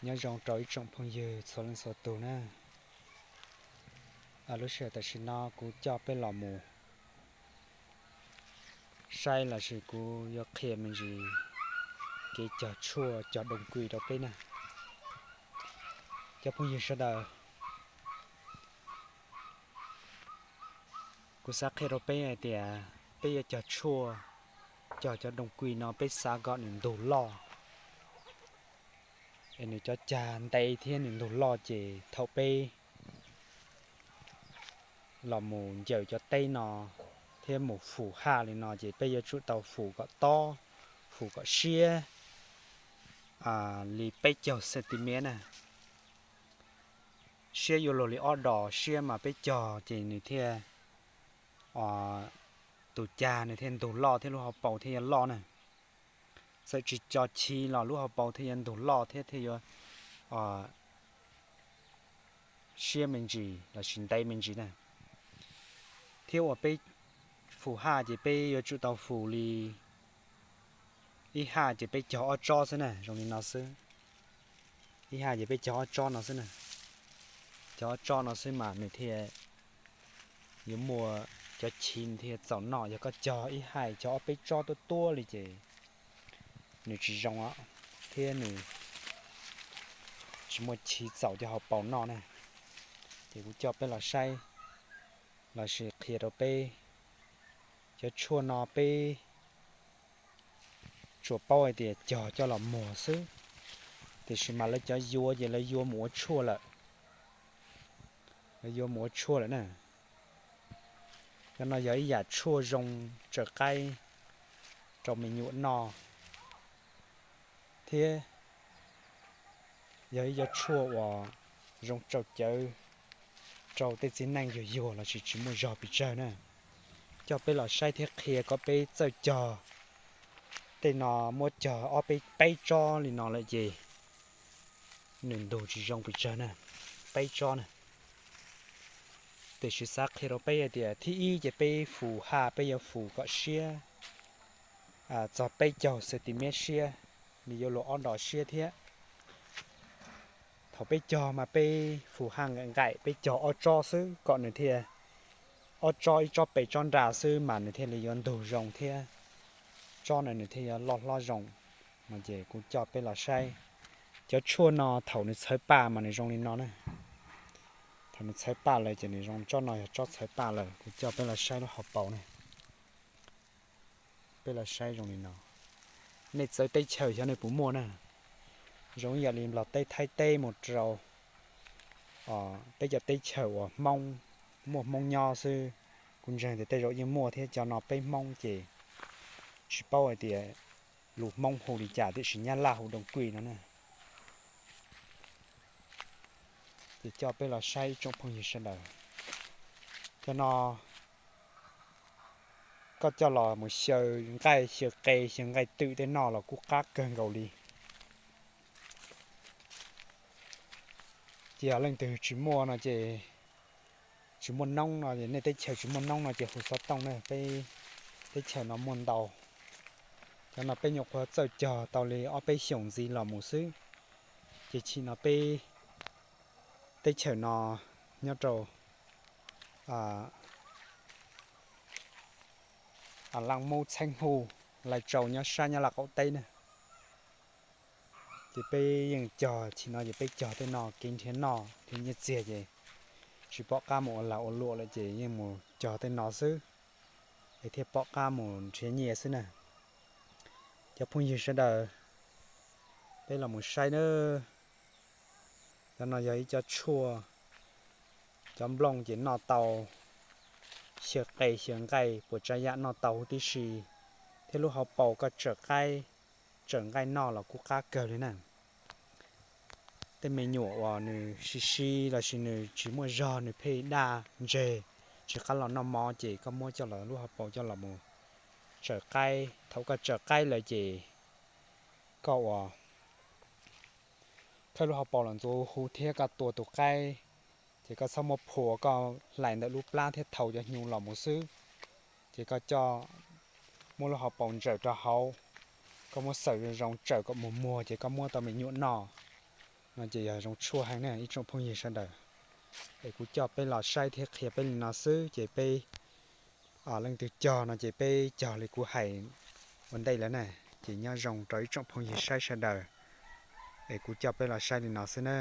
Nyob zoo rau ib tsoom phooj ywg txhua leej txhua tus na. Lub sij hawm tam sim no kuv coj peb los mus saib lossis kuv yuav qhia me ntsis kev cog tshuaj cog dooj kis rau peb na. Cov phooj ywg sawv daws, kuv xav qhia rau peb hais tias peb yuav cog tshuaj, cog cov dooj kis no peb xav kom nws ntug loj, es nws cov cag ntev thiab nws ntug loj ces thaum peb los mus ncaws cov teb no thiab mus fum haj li no ces peb yuav tsum tau fum kom tob, fum kom siab li peb caug centimeter na. Siab yuav luag li ob dos siab mas peb cog ces nws thiaj, tus cag nws thiaj ntug loj thiab lub hauv paus thiaj yuav loj na. Txawm tsis cog chiv los lub hauv paus thiaj yuav ntug loj thiab thiaj yuav siab me ntsis lossis ntev me ntsis na. Thiab uas peb fum haj ces peb yuav tsum tau fum li ib haj ces peb cog ob tsob xwb na, zoo li no xwb. Ib haj ces peb cog ob tsob no xwb na. Cog ob tsob no xwb mas nws thiaj yuav muaj cov chiv nws thiaj txaus noj. Yog koj cog ib haj cog ob peb tsob tuab tuab li ces nws tsis zoo os, thiab nws tsis muaj chiv txaus cov hauv paus noj na. Ces kuv coj peb los saib lossis qhia rau peb, cov tshuaj no peb tsuas paub hais tias cog coj los muag xwb, tiam sis mas lawv cov yuav ces lawv yuav mus ua tshuaj lawm. Lawv yuav mus ua tshuaj lawm na. Cov no yog ib yam tshuaj zoo tsawm qaib rau me nyuam noj, thiab yog ib cov tshuaj uas zoo tsau cawv rau tej txiv neej yuag yuag lossis tsis muaj zog pes tsawg na. Coj peb los saib thiab qhia kom peb txawj cog. Tej no muab cog ob peb peb tsob li no lawm ces nws ntug tsis zoo pes tsawg na, peb tsob na. Tiam sis xav qhia rau peb hais tias thib ib ces peb fum haj peb yuav fum kom siab, txog peb caug centimeter siab, nws yuav luag ob dos siab thiab. Thaum peb cog mas peb fum haj nqaim nqaim, peb cog ob tsob xwb kom nws thiaj, ob tsob ib tsob pem tsob nrag xwb mas nws thiaj li yuav ntug zoo thiab tsob na nws thiaj yuav loj hlob zoo. No ces kuv coj peb los saib cov tshuaj no thaum nws txhawv paj mas nws zoo li no na. Thaum nws txhawv paj lawm ces nws zoo, tsob no yog tsob txhawv paj lawm. Kuv coj peb los saib lub hauv paus na. Peb los saib zoo li no. Nej txawv teb chaws xyov nej puas muaj na. Zoo ib yam li Nplog teb, Thaib teb mus rau peb cov teb chaws uas Hmoob, muaj Hmoob nyob xwb. Kuv ntseeg tias tej zaum yeej muaj thiab, cov no peb Hmoob ces tsis paub hais tias lus Hmoob hu li cas tiam sis Nyab Laj hu dooj kis no na. Ces coj peb los saib ib tsoom phooj ywg sawv daws. Cov no koj coj los mus xyaw nqaij, xyaw qe, xyaw nqaij twm tej noj los kuj qab kawg nkaus li. Ces yog leej twg tsis muaj no ces, tsis muaj noob no, nej teb chaws tsis muaj noob no ces hu xov tooj na, peb teb chaws no muaj ntau. Cov no peb nyuam qhuav txawj cog tau li ob peb xyoos ntxiv los mus xwb. Ces tsim no peb teb chaws no nyob rau Laj Mub, Txheeb Huj, Lai Tsau nyob sab Nyab Laj qaum teb na. Ces peb yeej cog, tsim no ces peb cog tej no kev nrhiav noj nrhiav nyiaj txiag ces tsis pom qab mus ua lag ua luam lawm ces yeej mus cog tej no xwb, es thiaj pom qab mus nrhiav nyiaj xwb na. Cov phooj ywg sawv daws, peb los mus saib nawb. Cov no yog ib co tshuaj, cov nplooj ces noj tau, xyaw qe xyaw nqaij puas tsav yam noj tau huv tib si, thiab lub hauv paus koj tsawm qaib, tsawm nqaij noj los kuj qab kawg li na. Tej me nyuam uas nws sib sib lossis nws tsis muaj zog, nws pheej daj ntseg, tsis qab los noj mov ces koj muab coj los lub hauv paus coj los mus tsawm qaib. Thaum koj tsawm qaib lawm ces koj ua, khawb lub hauv paus los ntxuav huv thiab koj tua tus qaib, ces koj txhob muab phua, koj hlais ntawm lub plab thiab thau cov hnyuv los mus xwb. Ces koj coj, muab lub hauv paus ntsawm rau hauv, koj muab xaws zoo zoo tsawm kom muag muag ces koj muab tau me nyuam noj. No ces yog zoo tshuaj heev na ib tsoom phooj ywg sawv daws. Es kuv coj peb los saib thiab qhia peb li no xwb ces peb leej twg cog no ces peb cog li kuv hais ua ntej lawm na. Ces nyob zoo rau ib tsoom phooj ywg saib sawv daws. Es kuv coj peb los saib li no xwb na.